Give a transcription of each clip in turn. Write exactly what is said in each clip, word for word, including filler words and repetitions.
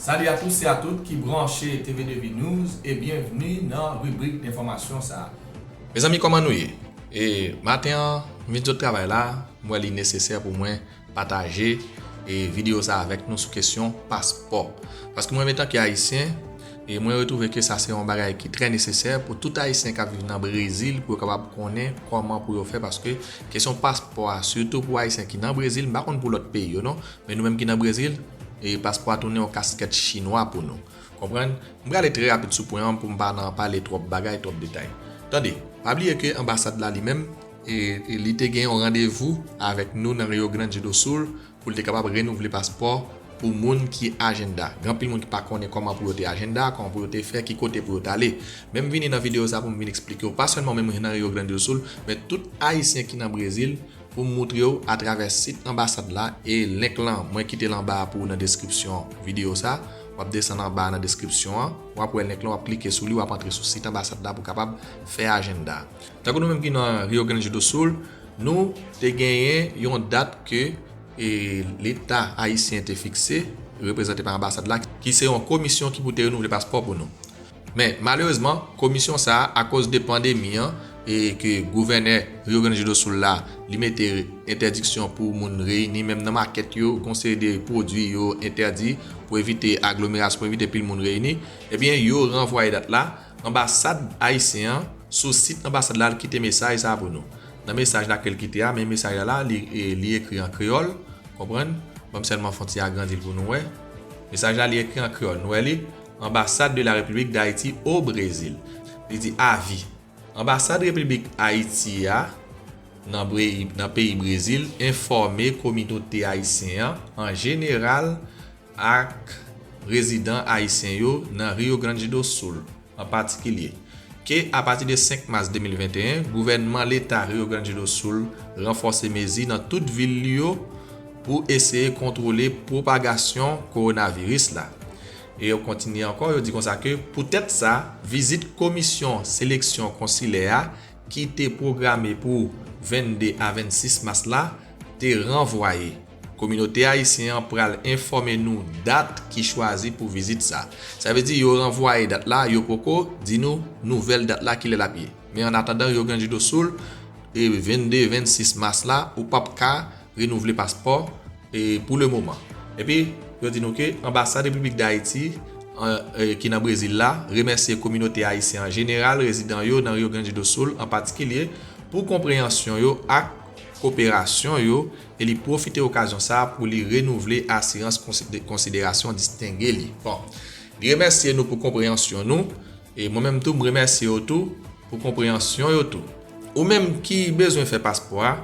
Salut à tous et à toutes ki branche T V de Vie News e byenvni nan ribrik enfòmasyon sa a. Mezanmi, kòman nou ye? E maten an, m vin sot travay la, m wè li nesesè pou mwen pataje e videyo sa avèk nou sou kesyon paspò. Paske mwen, antanke Ayisyen, e mwen retwouve ke sa se yon bagay ki trè nesesè pou tout Ayisyen k ap viv nan Brezil, pou yo kapab konnen kòman pou yo fè, paske kesyon paspò a, sitou pou Ayisyen ki nan Brezil, m pa konn pou lòt peyi yo non, men nou menm ki nan Brezil, e paspò a tounen yon kaskèt chinwa pou nou. Konprann? M prale trè rapid sou pwen an pou m pa nan pale twòp bagay, twòp detay. Tande, pa bliye ke anbasad la li menm, e, e li te gen yon randevou avèk nou nan Rio Grande do Sul pou l te kapab renouvle paspò pou moun ki ajenda. Gen anpil moun ki pa konnen kòman pou yo te ajenda, kòman pou yo te fè, ki kote pou yo t ale. Men m vini nan videyo sa pou m vin eksplike w, pa sèlman menm nan Rio Grande do Sul, men tout Ayisyen ki nan Brezil, pou m moutre w atravè sit anbasad la, e link lan, mwen kite l anba a pou ou nan deskripsyon videyo sa. W ap desann anba a nan deskripsyon an, w ap wè link lan, w ap klike sou li, w ap antre sou sit anbasad la pou w kapab fè ajenda. Tankou nou menm ki nan Rio Grande do Sul, nou te genyen yon dat ke, e, Leta ayisyen te fikse, reprezante pa anbasad la, ki se yon komisyon ki pou te renouvle paspò pou nou. Men, malerezman, komisyon sa a, akoz de pandemi an, e ke gouvènè Rio Grande do Sul la, li mete entèdiksyon pou moun reyini, menm nan makèt yo, gon seri de pwodui yo entèdi pou evite aglomerasyon, pou evite pil moun reyini, ebyen, yo ranvwaye dat la. Anbasad ayisyen an, sou sit anbasad la, l kite mesaj sa a pou nou. Nan mesaj la ke l kite a, men mesaj la, la, li, e, li ekri an kreyòl, konprann? Ban m sèlman fè yon ti agrandi l pou nou wè. Mesaj la, li ekri an kreyòl. Nou wè li, Ambassade de la République d'Haïti au Brésil. Li di, avi. Anbasad Repiblik Ayiti a nan Bre-, nan peyi Brezil enfòme kominote ayisyen an an jeneral ak rezidan ayisyen yo nan Rio Grande do Sul an patikilye, ke apati de senk mas de mil venteyen, gouvènman Leta Rio Grande do Sul ranfòse mezi nan tout vil li yo pou eseye kontwole pwopagasyon kowonaviris la. E yo kontinye ankò, yo di konsa ke poutèt sa, vizit Komisyon Seleksyon Konsilè a, ki te pwograme pou vennde a vennsis mas la, te ranvwaye. Kominote ayisyen an pral enfòme nou dat ki chwazi pou vizit sa. Sa vle di yo ranvwaye dat la, yo poko di nou nouvèl dat la, kilè l ap ye. Men annatandan, Rio Grande do Sul, e vennde, vennsis mas la, ou p ap ka renouvle paspò, e, pou le moman. Epi, yo di nou ke Anbasad Repiblik Dayiti, an, e, ki nan Brezil la, remèsye kominote ayisyen an jeneral, rezidan yo nan Rio Grande do Sul an patikilye, pou konpreyansyon yo ak koperasyon yo, e li pwofite okazyon sa a pou li renouvle asirans konsi-, konsiderasyon distenge li. Bon, li remèsye nou pou konpreyansyon nou, e mwen menm tou, m remèsye yo tou pou konpreyansyon yo tou. Ou menm ki bezwen fè paspò a,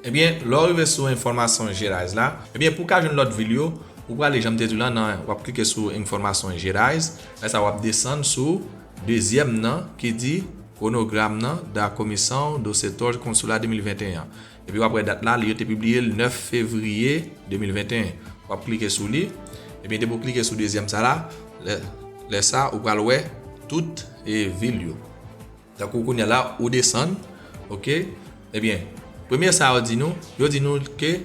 ebyen, lè w rive sou enfòmasyon jerais la, ebyen, pou w ka jwenn lòt vil yo, ou prale, jan m te di w la, nan, w ap klike sou enfòmasyon jerais, lè sa w ap desann sou dezyèm nan ki di Cronograma da Comissão do Setor Consular de mil e vinte e um. Epi w ap wè dat la, li yo te pibliye l nèf fevriye de mil venteyen. W ap klike sou li. Ebyen, depi w klike sou dezyèm sa la, lè, lè sa, ou pral wè tout, e, vil yo. Tankou kounye a la, ou desann, oke? Ebyen, premye sa yo di nou, yo di nou ke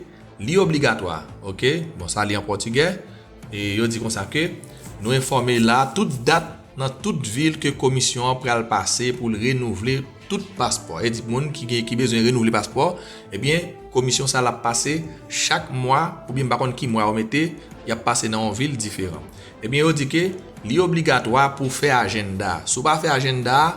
li obligatwa, oke? Bon, sa li an pòtigè. E yo di konsa ke nou enfòme la tout dat nan tout vil ke komisyon an pral pase pou l renouvle tout paspò. E di moun ki gen, ki bezwen renouvle paspò, ebyen, komisyon sa l ap pase chak mwa, oubyen m pa konn ki mwa yo mete, y ap pase nan yon vil diferan. Ebyen, yo di ke li obligatwa pou w fè ajenda. Si w pa fè ajenda a,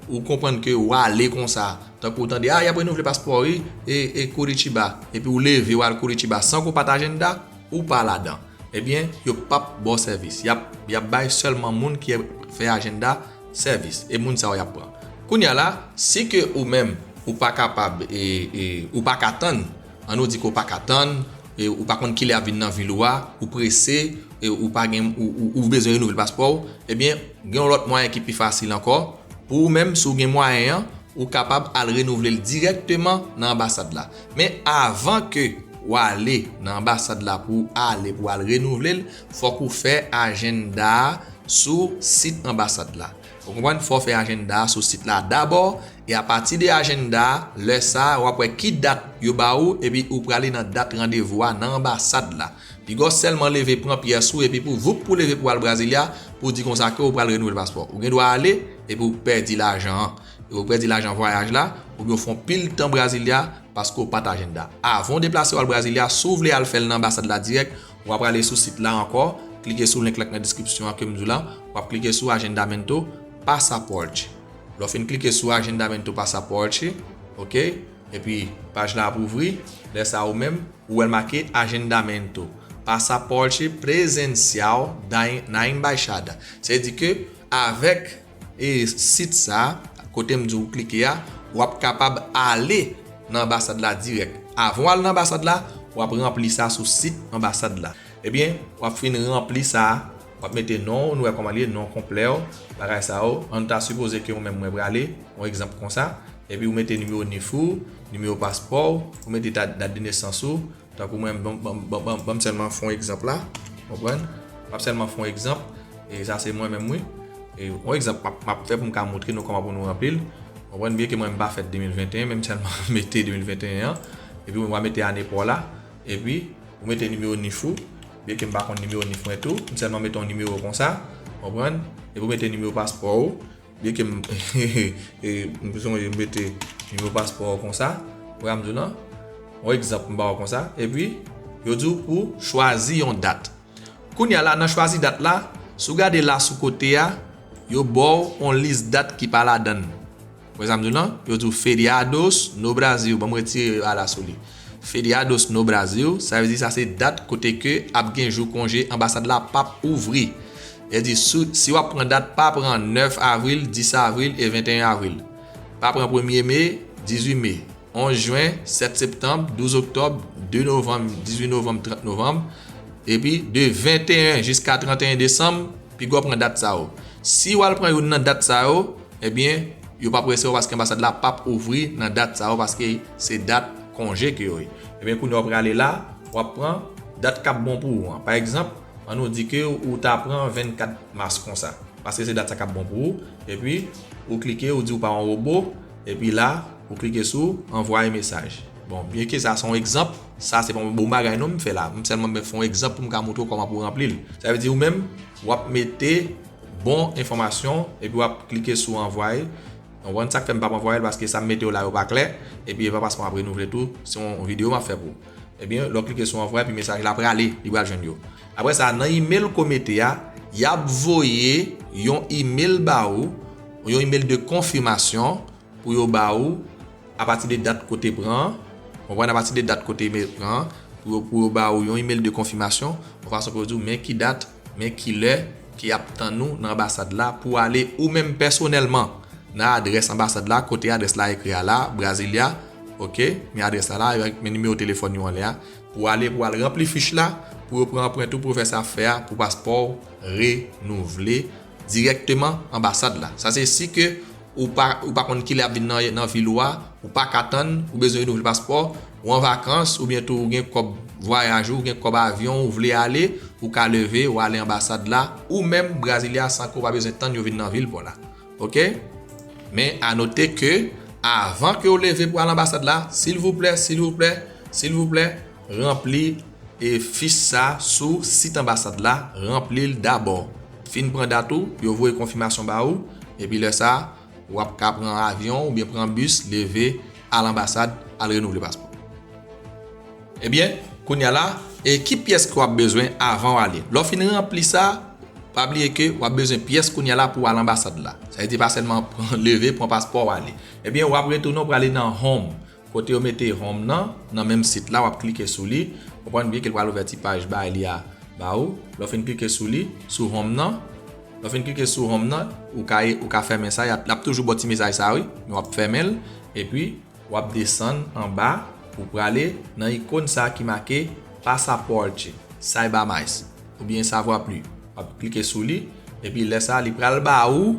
ou konprann ke w ale konsa. Tankou w tande, a, y ap renouvle paspò, wi, e, e Curitiba. Epi w leve, w al Curitiba san ke w pa t ajenda, ou pa ladan. Ebyen, yo p ap ba w sèvis. Y ap, y ap bay sèlman moun ki fè ajenda sèvis. E moun sa yo y ap pran. Kounye a la, si ke ou menm, ou pa kapab, e, e, ou pa ka tann, ann nou di ke w pa ka tann, e, ou pa konn kilè y ap vin nan vil ou a, ou prese, e, ou pa gen, ou, ou, ou bezwen renouvle paspò w, ebyen, gen yon lòt mwayen ki pi fasil ankò. Pou ou menm, si w gen mwayen an, ou kapab al renouvle l dirèkteman nan anbasad la. Men avan ke w ale nan anbasad la pou w ale pou w al renouvle l, fòk ou fè ajenda a sou sit anbasad la. Ou konprann? Fò w fè ajenda a sou sit la dabò, e apati de ajenda a, lè sa a, w ap wè ki dat yo ba ou, epi ou prale nan dat randevou a nan anbasad la. Piga w sèlman leve pran pyès ou epi pou voup pou leve pou al Brasilia, pou di konsa ke ou pral renouvle paspò. Ou gen dwa ale epi ou pèdi lajan an. Epi ou pèdi lajan vwayaj la, oubyen ou fè yon pil tan Brasilia paske ou pa t ajenda. Avan w deplase w al Brasilia, si w vle al fè l nan anbasad la dirèk, w ap prale sou sit la ankò, klike sou link la k nan deskripsyon an ke m di w la, w ap klike sou Agendamento Passaporte. Lè w fin klike sou Agendamento Passaporte, ok, epi paj la ap ouvri, lè sa ou menm, ou wè l make Agendamento Passaporte Presencial da, na Embaixada. Se di ke avèk e sit sa, kote m di w klike a, w ap kapab ale nan anbasad la dirèk. Avan w al nan anbasad la, w ap ranpli sa sou sit anbasad la. Ebyen, w ap fin ranpli sa, w ap mete non w, nou wè kòman li ye, non konplè w, bagay sa yo. Ann ta sipoze ke ou menm mwen prale, yon egzanp konsa, epi ou mete nimewo nif ou, nimewo paspò w, ou mete dat, dat de nesans ou, tankou mwen, ban, ban, ban, ban, ban m sèlman fè yon egzanp la, konprann? M ap sèlman fè yon egzanp, e sa se mwen menm wi. E yon egzanp m ap, m ap fè pou m ka montre nou kòman pou nou ranpli l. Konprann byen ke mwen m pa fèt de mil venteyen, men m sèlman mete de mil venteyen an, epi mwen mete ane pa w la, epi ou mete nimewo nif ou, byen ke m pa konn nimewo nif mwen tou, m sèlman mete yon nimewo konsa, konprann? Epi ou mete nimewo paspò ou, byen ke m, e, m sonje m mete nimewo paspò ou konsa, ou wè m di w lan, yon egzanp m ba w konsa, epi yo di w pou chwazi yon dat. Kounye a la, nan chwazi dat la, si w gade la sou kote a, yo ba w yon lis dat ki pa ladan l. Wè sa m di w lan, yo di w Feriados no Brasil. Ban m retire a la sou li. Feriados no Brasil, sa vle di sa se dat kote ke ap gen jou konje anbasad la p ap ouvri. Yo di si, si w ap pran dat, pa pran nèf avril, dis avril e venteyen avril. Pa pran premye me, dizuit me, onz jen, sèt septanm, douz oktòb, de novanm, dizuit novanm, trant novanm, epi de venteyen jiska tranteyen desanm, piga w pran dat sa yo. Si w al pran youn nan dat sa yo, ebyen, yo p ap resevwa w paske anbasad la p ap ouvri nan dat sa yo paske se dat konje ke yo ye. Ebyen, kounye a w prale la, w ap pran dat k ap bon pou ou an. Pa egzanp, ann nou di ke ou ta pran vennkat mas konsa, paske se dat sa k ap bon pou ou, epi ou klike, ou di ou pa yon wobo, epi la, ou klike sou anvwaye mesaj. Bon, byen ke sa se yon egzanp, sa se pa yon bon bagay non m fè la. M sèlman fè yon egzanp pou m ka montre w kòman pou w ranpli l. Sa vle di ou menm, w ap mete bon enfòmasyon, epi w ap klike sou anvwaye. Konprann sa k fè m p ap anvwaye l, paske sa m mete yo la yo pa klè, epi e pa paske m ap renouvle tou, se yon videyo m ap fè pou ou. Ebyen, lè w klike sou anvwaye, epi mesaj la prale, li pral jwenn yo. Apre sa, nan imèl ke w mete a, y ap voye yon imèl ba ou, yon imèl de konfimasyon pou yo ba ou apati de dat ke w te pran an, konprann, apati de dat ke w te pran an, pou yo, pou yo ba ou yon imèl de konfimasyon, yon fason pou yo di w men ki dat, men ki lè ke y ap tann ou nan anbasad la pou w ale ou menm pèsonèlman nan adrès anbasad la, kote adrès la ekri a la, Brasilia, ok, men adrès la la, men nimewo telefòn yo anlè a, pou w ale, pou w al ranpli fich la, pou yo pran anprent ou, pou yo fè sa fè a, pou paspò w renouvle dirèkteman anbasad la. Sa se si ke ou pa, ou pa konn kilè y ap vin nan, nan vil ou a, ou pa ka tann, ou bezwen renouvle paspò, ou an vakans, oubyen tou ou gen kòb vwayaj ou, ou gen kòb avyon, ou vle ale, ou ka leve, ou ale anbasad la, ou menm Brasilia san ke w pa bezwen tann yo vin nan vil pa w la. Ok? Men a note ke avan ke w leve pou al anbasad la, silvouplè, silvouplè, silvouplè, ranpli e fich sa sou sit anbasad la, ranpli l dabò. Fin pran dat ou, yo voye konfimasyon ba ou, epi lè sa, w ap ka pran avyon oubyen pran bis, leve, al anbasad, al renouvle paspò. Ebyen, kounye a la, e ki pyès ke w ap bezwen avan w ale? Lè w fin ranpli sa, pa bliye ke w ap bezwen pyès kounye a la pou w al anbasad la. Sa vle di pa sèlman pran, leve, pran paspò w ale. Ebyen, w ap retounen, w prale nan home. Kote yo mete home nan, nan menm sit la, w ap klike sou li. Konprann byen ke l pral ouvè ti paj bay li a ba ou. Lè w fin klike sou li, sou home nan, lè w fin klike sou home nan, ou ka, ou ka fèmen sa, y ap, l ap toujou ba w ti mesaj sa wi, men w ap fèmen l, epi w ap desann anba, ou prale nan ikòn sa ki make Pasaporte, Saiba Mais, oubyen Savoir Plus. W ap klike sou li, epi lè sa, li pral ba ou,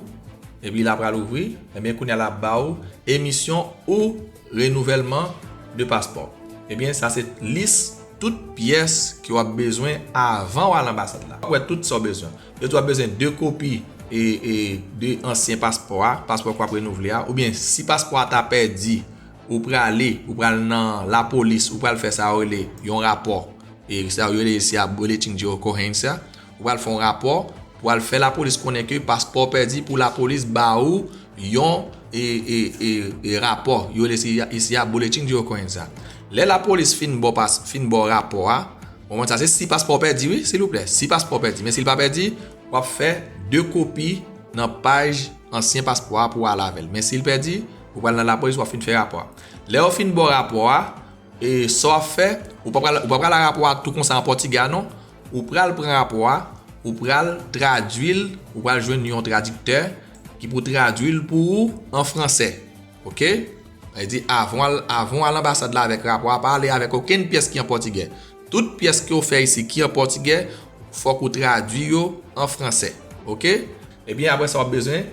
epi la pral ouvri, ebyen kounye a l ap ba ou emissão ou renouvellement de passeport. Ebyen, sa se lis tout pyès ke w ap bezwen avan w al anbasad la. W ap wè tout sa w bezwen. Yo di w ap bezwen de kopi e, e de ansyen paspò a, paspò ke w ap renouvle a, oubyen si paspò a ta pèdi, ou prale, ou pral nan lapolis, ou pral fè sa yo rele yon rapò. e sa yo rele isi a Bulletin de Occurrence a, ou pral fè yon rapò pou al fè lapolis konnen ke paspò w pèdi, pou lapolis ba ou yon e, e, e, e rapò. Yo rele isi a Bulletin de Occurrence a. Lè lapolis fin ba w pas, fin ba w rapò a, bon, sa se si paspò w pèdi, wi, silvouplè. Si paspò w pèdi, men si l pa pèdi, w ap fè de kopi nan paj ansyen paspò a pou w ale avè l. Men si l pèdi, ou pral nan lapolis, w ap fin fè rapò a. Lè yo fin ba w rapò a, e sa w ap fè, ou pa pral, ou pa pral a rapò a tou konsa an pòtigè a non. Ou pral pran rapò a, ou pral tradui l, ou pral jwenn yon tradiktè ki pou tradui l pou ou an fransè. Oke? Sa vle di, avan w al, avan w al anbasad la avèk rapò a, pa ale avèk okenn pyès ki an pòtigè. Tout pyès ke w fè isi ki an pòtigè, fòk ou tradui yo an fransè. Oke? Ebyen, apre sa, w ap bezwen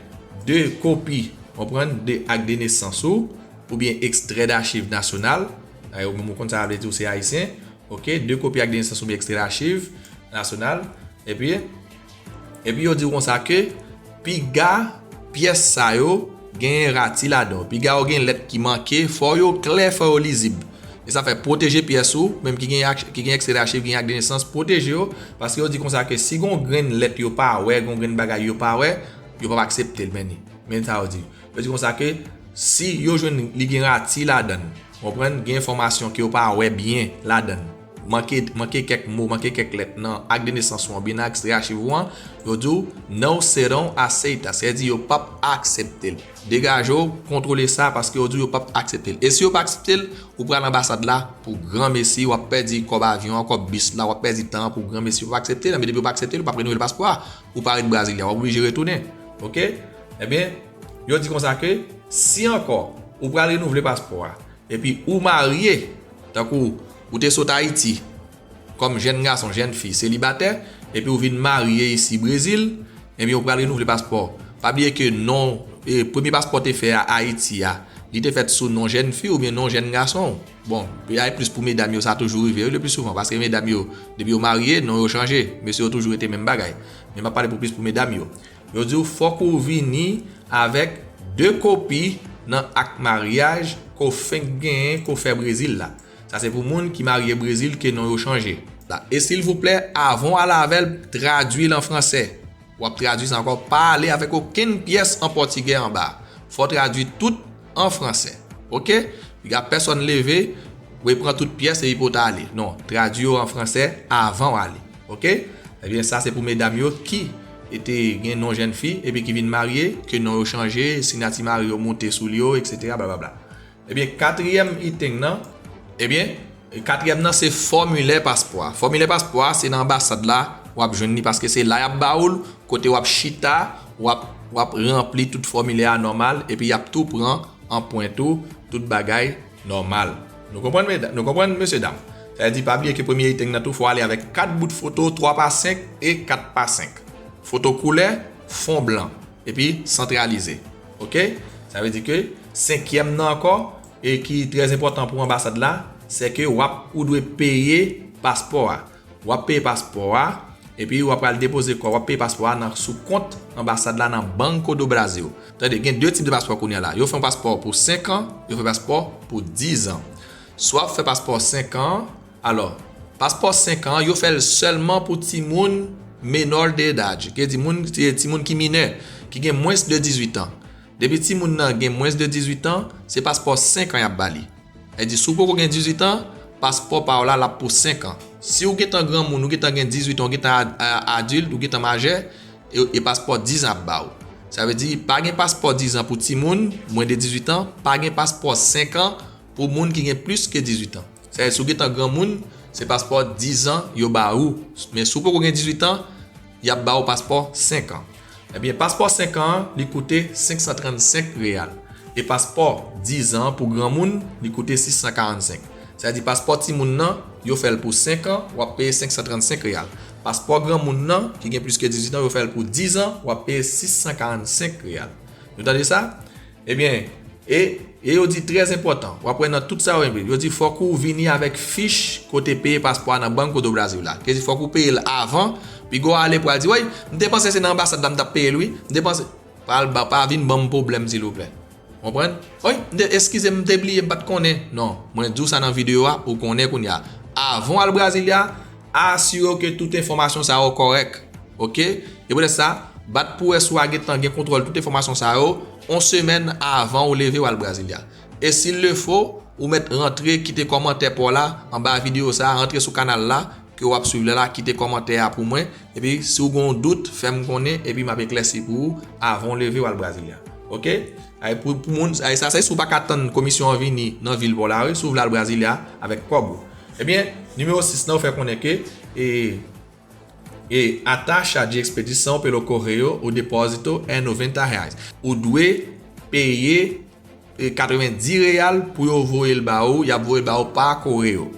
de kopi, konprann, de ak de nesans ou, oubyen ekstrè dachiv nasyonal. Dayè, ou menm ou konn sa vle di ou se ayisyen. Oke, de kopi ak de nesans oubyen ekstrè dachiv nasyonal. Epi, epi yo di w konsa ke piga pyès sa yo genyen rati ladan yo. Piga yo gen lèt ki manke, fò yo klè, fò yo lizib. E sa fè pwoteje pyès ou, menm ki gen ak, ki gen ekstrè dachiv, gen ak de nesans, pwoteje yo, paske yo di konsa ke si gon grenn lèt yo pa wè, gon grenn bagay yo pa wè, yo p ap aksepte l, men ni. Men sa yo di. Yo di konsa ke si yo jwenn li gen rati ladan l, konprann, gen enfòmasyon ke yo pa wè byen ladan l, manke, manke kèk mo, manke kèk lèt nan ak de nesans ou an, oubyen nan ekstrè achiv ou an, yo di w não serão aceitas, sèdi yo p ap aksepte l. Degaje w, kontwole sa, paske yo di w yo p ap aksepte l. E si yo pa aksepte l, ou pral anbasad la pou granmesi, w ap pèdi kòb avyon an, kòb bis la, w ap pèdi tan an pou granmesi, yo p ap aksepte l, men depi yo pa aksepte l, yo p ap renouvle paspò a, ou pa ret Brasilia, w ap oblije retounen. Oke? Ebyen, yo di konsa ke si ankò ou pral renouvle paspò a, epi ou marye, tankou ou te sot Ayiti kòm jèn gason, jèn fi, selibatè, epi ou vin marye isi Brezil, ebyen ou pral renouvle paspò. Pa bliye ke non, e, premye paspò te fè a Ayiti a, li te fèt sou non jèn fi oubyen non jèn gason. Bon, bagay plis pou medam yo, sa toujou rive, wi, le pli souvan, paske medam yo, depi yo marye, non yo chanje, mesye yo toujou rete menm bagay. Men m ap pale pou plis pou medam yo. Yo di w fòk ou vini avèk de kopi nan ak maryaj ke w fenk genyen, ke w fè Brezil la. Sa se pou moun ki marye Brezil ke non yo chanje. La. E silvouplè, avan w ale avè l, tradui l an fransè. W ap tradui sa ankò. Pa ale avèk okenn pyès an pòtigè anba. Fò w tradui tout an fransè. Oke? Piga pèsòn leve, w pran tout pyès epi pou w ta ale. Non, tradui yo an fransè avan w ale. Oke? Ebyen, sa se pou medam yo ki te gen non jèn fi epi ki vin marye, ke non yo chanje, siyati mari yo moute sou li yo, etsetera, blablabla. Ebyen, katriyèm item nan, ebyen, katriyèm nan se fòmilè paspò a. Fòmilè paspò a, se nan anbasad la w ap jwenn li, paske se la y ap ba ou l, kote w ap chita, w ap, w ap ranpli tout fòmilè a nòmal, epi y ap tou pran anprent ou, tout bagay nòmal. Nou konprann, medam, nou konprann, mesye dam? Sa vle di, pa bliye ke premye item nan tou, fò w ale avèk kat bout foto, twa pa senk e kat pa senk. Foto koulè, fon blan, epi santralize. Oke? Sa vle di ke senkyèm nan ankò, e ki trè enpòtan pou anbasad la, se ke w ap, ou dwe peye paspò a. W ap peye paspò a, epi w ap pral depoze kò, w ap peye paspò a nan, sou kont anbasad la nan Banco do Brasil. Tande, gen de tip de paspò kounye a la. Yo fè yon paspò pou senk an, yo fè paspò pou diz an. Si w ap fè paspò senk an, alò, paspò senk an, yo fè l sèlman pou timoun menor de idade, ki di moun, ti, timoun ki minè, ki gen mwens de dizuit an. Depi timoun nan gen mwens de dizuit an, se paspò senk an y ap ba li. Sa vle di, si w poko gen dizuit an, paspò pa w la, l ap pou senk an. Si w gentan granmoun, ou gentan gen dizuit an, ou gentan ad-, a-, adilt, ou gentan majè, e, e paspò diz an ap ba w. Sa vle di, pa gen paspò diz an pou timoun, mwens de dizuit an, pa gen paspò senk an pou moun ki gen plis ke dizuit an. Sa vle di, si w gentan granmoun, se paspò diz an yo ba ou. Men si w poko gen dizuit an, y ap ba w paspò senk an. Ebyen, paspò senk an an, li koute senk san trannsenk reyal. E paspò diz an pou granmoun, li koute sis san karannsenk. Sa vle di, paspò timoun nan, yo fè l pou senk an, w ap peye senk san trannsenk reyal. Paspò granmoun nan, ki gen plis ke dizuit an, yo fè l pou diz an, w ap peye sis san karannsenk reyal. Nou tande sa? Ebyen, e, e yo di trè enpòtan. W ap wè nan tout sa yo, yo di fòk ou vini avèk fich kote peye paspò a nan Banco do Brasil la. Ki di fòk ou peye l avan, piga w ale pral di, "Woy, m te panse se nan anbasad la m t ap peye l, wi. M te panse." Pa al ba, pa vin ban m pwoblèm, silvouplè. Konprann? "Woy, m te, eskize m, m te bliye, m pa t konnen." Non, mwen di w sa nan videyo a, ou konnen kounye a. Avan w al Brasilia, asire w ke tout enfòmasyon sa yo kòrèk. Oke? E poutèt sa, bat pou wè si w a gentan gen kontwòl tout enfòmasyon sa yo, yon semèn avan ou leve w al Brasilia. E si l le fo, ou mèt rantre, kite kòmantè pa w la anba videyo sa, rantre sou kanal la, ke w ap swiv la, la, kite kòmantè a pou mwen. Epi, si w gen yon dout, fè m konnen, epi m ap eklèsi pou ou avan w leve w al Brasilia. Oke? Ay, pou, pou moun, ay, sa se si w pa ka tann komisyon an vini nan vil pa w la, wi, si w vle al Brasilia avèk kòb ou. Ebyen, nimewo sis lan, ou fè konnen ke, e, e a taxa de expedição pelo correio ou depósito é noventa reais. Ou dwe peye e katrevendi reyal pou yo voye l ba ou, y ap voye l ba ou pa koreyo.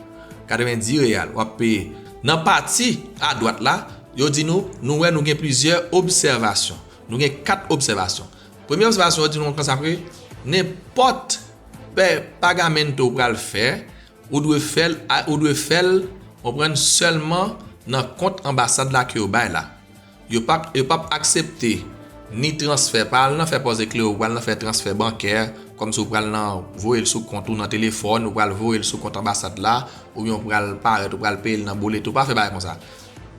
Katrevendi reyal, w ap peye. Nan pati adwat la, yo di nou, nou wè nou gen plizyè obsèvasyon. Nou gen kat obsèvasyon. Premye obsèvasyon, yo di nou konsa ke nenpòt pè, pagamento ou pral fè, ou dwe fè l, a, ou dwe fè l, konprann, sèlman nan kont anbasad la ke yo bay la. Yo p ap, yo p ap aksepte ni transfè, pa al nan fè pòze kle, ou pral nan fè transfè bankè, kòmsi ou pral nan voye l sou kont ou nan telefòn, ou pral voye l sou kont anbasad la, oubyen ou pral parèt, ou pral peye l nan boleto, pa fè bagay konsa.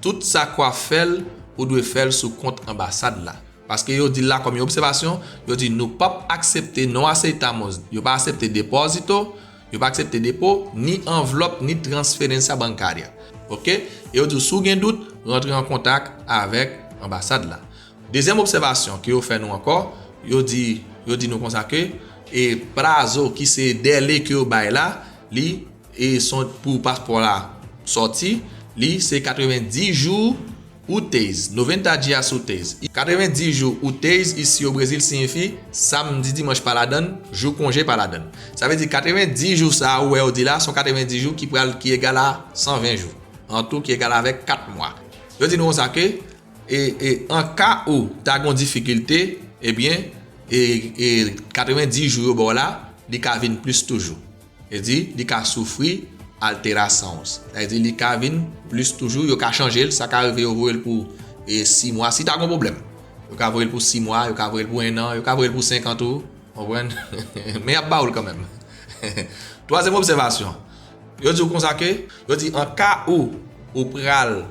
Tout sa k w ap fè l, ou dwe fè l sou kont anbasad la. Paske yo di l la kòm yon obsèvasyon, yo di nou p ap aksepte, no aceitamos, yo pa aksepte depósito, yo pa aksepte depo, ni anvlòp, ni transferencia bancaria. Oke? E yo di w, si w gen dout, rantre an kontak avèk anbasad la. Dezyèm obsèvasyon ke yo fè nou ankò, yo di, yo di nou konsa ke, e prazo ki se dèle ke yo bay la, li, e son pou paspò la sòti, li se katrevendi jou úteis, noventa dias úteis. Katrevendi jou úteis isi o Brezil siyifi samdi, dimanch pa ladann, jou konje pa ladann. Sa vle di katrevendi jou sa a ou wè yo di la, se yon katrevendi jou ki pral, ki egal a san ven jou. An tou, ki egal avèk kat mwa. Yo di nou konsa ke, e, e, an ka ou ta gon difikilte, ebyen, e, e, katrevendi jou yo ba w la, li ka vin plis toujou. E di, li ka soufri alterações. Sa vle di, li ka vin plis toujou, yo ka chanje l, sa ka rive yo voye l pou, e, sis mwa, si ta gon pwoblèm. Yo ka voye l pou sis mwa, yo ka voye l pou en an, yo ka voye l pou senk an tou, konprann? Men y ap ba w l kanmenm. Twazyèm obsèvasyon, yo di w konsa ke, yo di, an ka ou, ou pral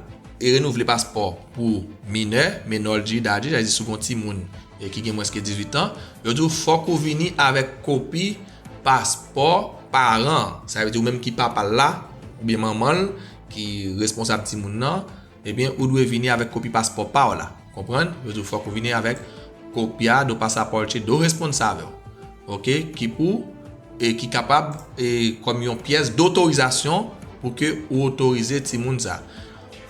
e renouvle paspò pou minè, menor de idade, sa vle di si w gon timoun, e ki gen mwens ke dizuit an, yo di w fòk ou vini avèk kopi paspò paran an. Sa vle di ou menm ki papa l la, oubyen manman l, ki responsab timoun nan, ebyen, ou dwe vini avèk kopi paspò pa w la. Konprann? Yo di w fòk ou vini avèk cópia do passaporte do responsável. Oke? Ki pou, e ki kapab, e kòm yon pyès dotorizasyon pou ke ou otorize timoun sa.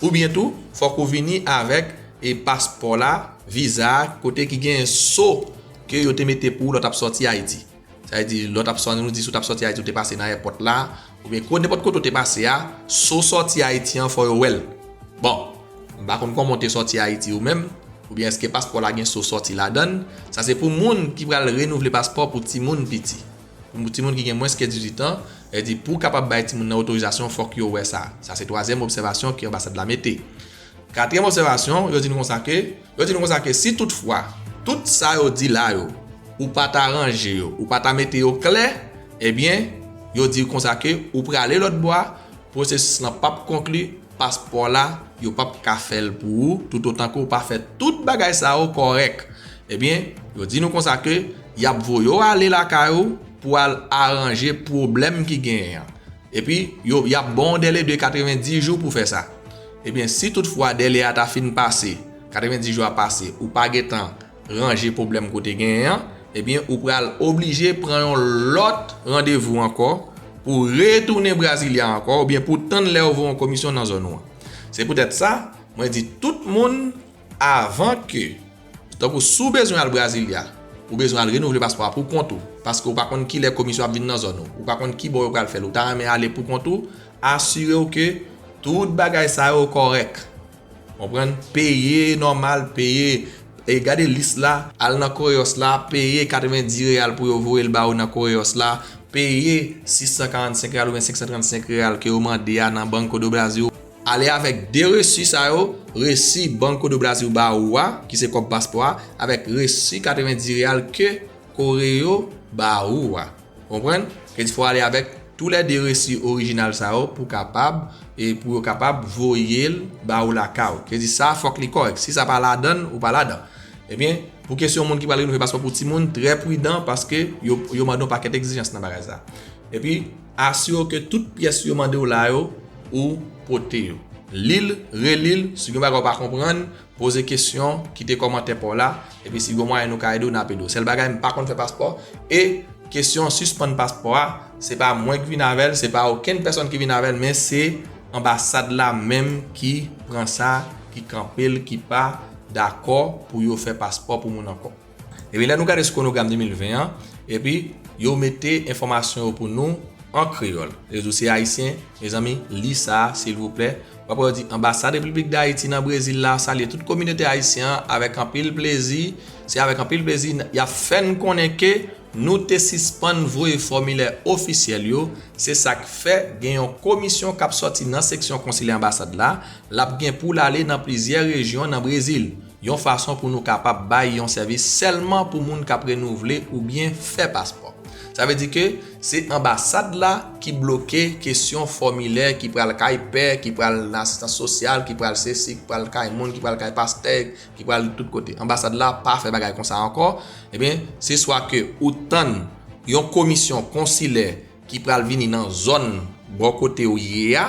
Oubyen tou, fòk ou vini avèk, e paspò la, viza a, kote ki gen so ke yo te mete pou ou lè w t ap sòti Ayiti. Sa vle di, lè w t ap sòti, nou di si w t ap sòti Ayiti, ou te pase nan èpòt la, oubyen ko, nenpòt kote w te pase a, so sòti Ayiti an, fò yo wè l. Bon, m pa konn kòman w te sòti Ayiti ou menm, oubyen èske paspò la gen so sòti ladan l. Sa se pou moun ki pral renouvle paspò pou timoun piti. Pou timoun ki gen mwens ke dizuit an, e di pou w kapab bay timoun nan otorizasyon, fòk yo wè sa. Sa se twazyèm obsèvasyon ke anbasad la mete. Katriyèm obsèvasyon, yo di nou konsa ke, yo di nou konsa ke si toutfwa, tout sa yo di la yo, ou pa ta ranje yo, ou pa ta mete yo klè, ebyen, yo di konsa ke ou prale lòt bò a, pwosesis lan p ap konkli, paspò la, yo p ap ka fè l pou ou, toutotan ke ou pa fè tout bagay sa yo kòrèk. Ebyen, yo di nou konsa ke y ap voye w ale lakay ou pou al aranje pwoblèm ki genyen an. Epi, yo, y ap ba w yon dèle de katrevendi jou pou fè sa. Ebyen, si toutfwa dèle a ta fin pase, katrevendi jou a pase, ou pa gentan ranje pwoblèm kote genyen an, ebyen, ou pral oblije pran yon lòt randevou ankò pou retounen Brasilia ankò, oubyen pou tann lè yo voye yon komisyon nan zòn ou an. Se poutèt sa, mwen di tout moun, avan ke, tankou si w bezwen al Brasilia, ou bezwen al renouvle paspò a pou kont ou, paske ou pa konn kilè komisyon ap vin nan zòn ou, ou pa konn ki bò yo pral fè l, ou ta renmen ale pou kont ou, asire w ke tout bagay sa yo kòrèk. Konprann? Peye nòmal, peye, e gade lis la, al nan Correios la, peye katrevendi reyal pou yo voye l ba ou nan Correios la, peye sis san karannsenk reyal oubyen senk san trannsenk reyal ke yo mande a nan Banco do Brasil. Ale avèk de resi sa yo, resi Banco do Brasil ba ou a, ki se kòb paspò a, avèk resi katrevendi reyal ke Correio ba ou a. Konprann? Ke di fò ale avèk toulède resi orijinal sa yo pou kapab, e pou yo kapab voye l ba ou lakay ou. Ki di sa, fòk li kòrèk. Si sa pa ladan l, ou pa ladan. Ebyen, pou kesyon moun ki pral renouvle paspò pou timoun, trè pridan paske yo, yo mande yon pakèt egzijans nan bagay sa. Epi, asire w ke tout pyès yo mande w la yo, ou pote yo. Li l, reli l, si gen bagay ou pa konprann, poze kesyon, kite kòmantè pa w la, epi si gen mwayen nou ka ede w, n ap ede w. Sèl bagay, m pa konn fè paspò, e kesyon sispann paspò a, se pa mwen ki vin avè l, se pa okenn pèsòn ki vin avè l, men se anbasad la menm ki pran sa, ki kanpe l, ki pa dakò pou yo fè paspò pou moun ankò. Epi lè nou gade sou kwonogram de mil ven an, epi yo mete enfòmasyon yo pou nou an kreyòl. Yo di w se ayisyen, mezanmi, li sa, silvouplè. W ap wè yo di anbasad Repiblik Dayiti nan Brezil la salye tout kominote ayisyen an avèk anpil plezi. Se avèk anpil plezi y ap fè n konnen ke nou te sispann voye fòmilè ofisyèl yo. Se sa k fè gen yon komisyon k ap sòti nan seksyon konsilè anbasad la. L ap gen pou l ale nan plizyè rejyon nan Brezil, yon fason pou nou kapab bay yon sèvis sèlman pou moun k ap renouvle oubyen fè paspò. Sa vle di ke se anbasad la ki bloke kesyon fòmilè ki pral kay pè, ki pral nan asistans sosyal, ki pral sesi, ki pral kay moun, ki pral kay pastè, ki pral tout kote. Anbasad la pa fè bagay konsa ankò. Ebyen, se swa ke ou tann yon komisyon konsilè ki pral vini nan zòn bò kote w ye a,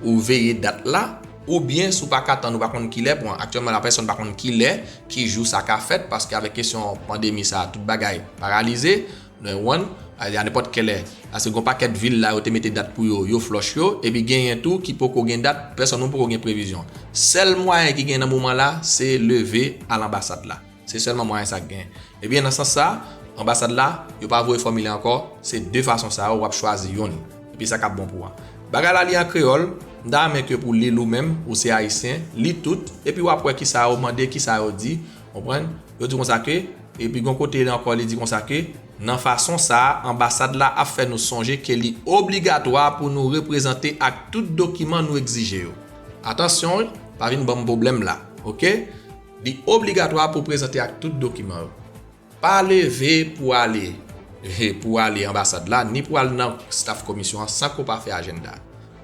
ou veye dat la, oubyen si w pa ka tann, ou pa konn kilè, bon, aktyèlman la pèsòn pa konn kilè, ki jou sa ka fèt, paske avèk kesyon pandemi sa, tout bagay paralize, nou konprann, a nenpòt kèlè, paske gon pakèt vil la, yo te mete dat pou yo, yo flòch yo, epi genyen tou ki poko gen dat, pèsòn nou poko gen previzyon. Sèl mwayen ki gen nan moman la, se leve al anbasad la. Se sèlman mwayen sa k gen. Ebyen, nan sans sa, anbasad la, yo pa voye fòmilè ankò, se de fason sa yo, w ap chwazi youn. Epi sa k ap bon pou ou an. Bagay la li an kreyòl, m ta renmen ke pou li l ou menm, ou se ayisyen, li tout, epi w ap wè kisa yo mande, kisa yo di, konprann? Yo di konsa ke, epi gon kote ankò li di konsa ke, nan fason sa a, anbasad la ap fè nou sonje ke li obligatwa pou nou reprezante ak tout dokiman nou egzije yo. Atansyon wi, pa vin ban m pwoblèm la, oke? Li obligatwa pou w prezante ak tout dokiman yo. Pa leve pou ale, pou ale anbasad la, ni pou al nan staf komisyon an san ke w pa fè ajanda.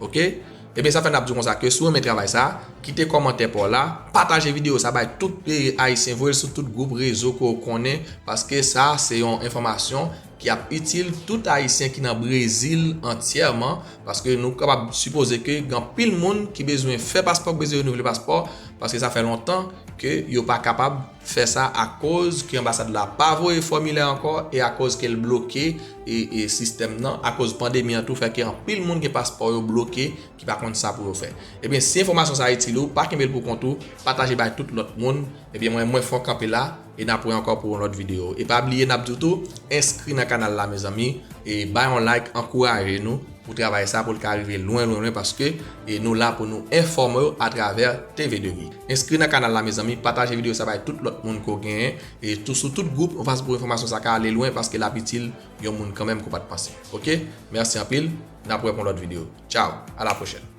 Oke? Ebyen, sa fè n ap di w konsa ke si w renmen travay sa, kite kòmantè pa w la, pataje videyo sa bay tout, e, ayisyen, voye l sou tout gwoup rezo ke w konnen, paske sa se yon enfòmasyon ki ap itil tout ayisyen ki nan Brezil antyèman, paske nou kapab sipoze ke gen anpil moun ki bezwen fè paspò, ki bezwen renouvle paspò, paske sa fè lontan ke yo pa kapab fè sa akoz ke anbasad la pa voye fòmilè ankò e akoz ke l bloke e, e sistèm nan, akoz pandemi an tou fè ke anpil moun gen paspò yo bloke ki pa konn sa pou yo fè. Ebyen, si enfòmasyon sa itil ou, pa kenbe l pou kont ou, pataje bay tout lòt moun. Ebyen, mwen, mwen fè kanpe la e n ap wè ankò pou yon lòt videyo. E pa bliye, n ap di w tou, enskri nan kanal la, mezanmi, e bay yon like, ankouraje nou pou travay sa, pou l ka rive lwen, lwen, lwen, paske, e, nou la pou nou enfòme w atravè T V de Vi. Enskri nan kanal la, mezanmi, pataje videyo sa bay tout lòt moun ke w genyen, e tou sou tout gwoup, yon fason pou enfòmasyon sa ka ale lwen, paske l ap itil yon moun kanmenm ke w pa t panse. Oke? Mèsi anpil, n ap wè pou yon lòt videyo. Tchaw, a la pwochèn.